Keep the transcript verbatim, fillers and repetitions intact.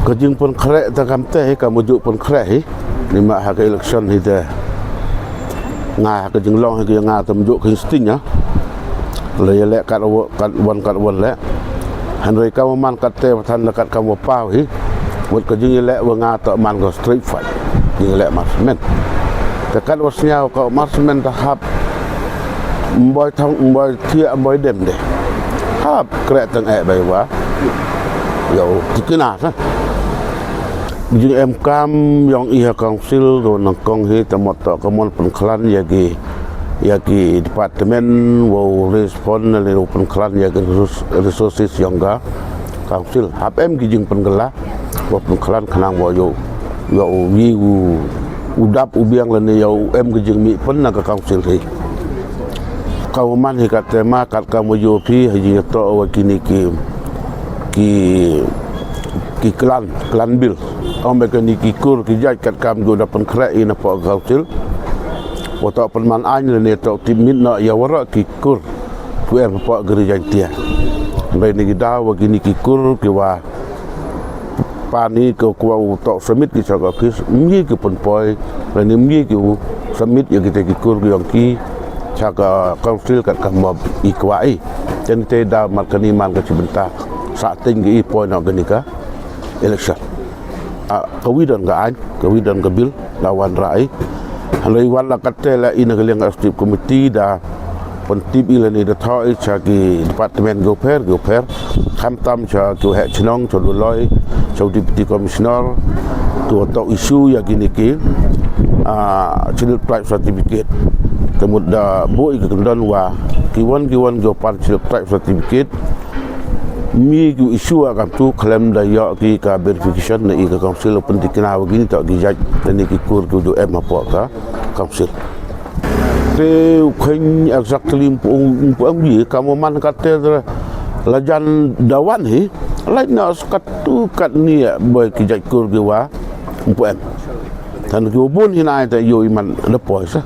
Ka jingpynkhreh te kamte hi, ka mujooh pynkhreh hi. Neibhah ha ka election hi te, nga ha ka jinglong hi ka ya nga te mujooh ka sting ya. Le yaleh kat wa, kat wan, kat wan le. Hynrei ka wa man katte wa than le kat ka wa paw hi. Wat ka jingyaleh wa nga toh man ka straight fight. Jingyaleh marksman. Te kat wa sniaw ka marksman ta hap. Mboi thong, mboi thiah, mboi dem de. Hap kreh tang eh bai wa. Yow tikna sa. Jingem kam yong i ha council, do nang kong hi, ta mot toh ka mon pynkhlan ya ki, ya ki department, wow respond, le wow pynkhlan ya ki resource-, resources yong ka council. Hap em ki jingpynkylla, wow pynkhlan khnang wow yow, yow wi u, u dap u biang lane yow em ki jingmih pyn na ka council hi. Ka wa man hi katte ma, kat ka wa yoh phi, ha jingtoh wa kini ki, ki, ki clan, clan bill. Ong ba kini ki kur ki jait kat kam yow da pynkhreh i na poh ka council. Wa toh pynman aiñ lane toh tipmit noh ya waroh ki kur. Ku em poh ka Ri Jaiñtia. Bai ni ki daw wa kini ki kur ki wa pan i ka kwah u toh submit ki cha ka office, ym ye ki pynpoi, lane ym ye ki u submit ya kite ki kur ki yong ki cha ka council kat ka mob i kwah i. Te ni te da mat kani man ka chibynta. Sa teng ki i poi noh kani ka election. Ah, ka wi don ka aiñ, ka wi don ka bill. Da wan rah i. Hynrei wan la katte la i na ka liang executive committee da pyntip i lane da thoh i cha ki department ki u pher, ki u pher. Khamtam cha ki u heh chnong, cha u Dolloi, cha u deputy commissioner, ki wa toh issue ya kini ki, ah, Scheduled Tribe certificate. Te mut da buh i ka kyndon wa ki wan, ki wan ki wa pan Scheduled Tribe certificate. Mi ki u issue a kam tu khlem da yoh ki ka verification na i ka council, u pyntikna wa kini toh ki jait, te ni ki kur ki u ju em hapoh ka council. Te u kheiñ exactly ym pu, ym pu em ye, kam wa man katte la jan da wan hi, lait na kat tu kat ni ya boi ki jait kur ki wa ym pu em. Tang ki wa bun hi na i te yow i man da poi sa.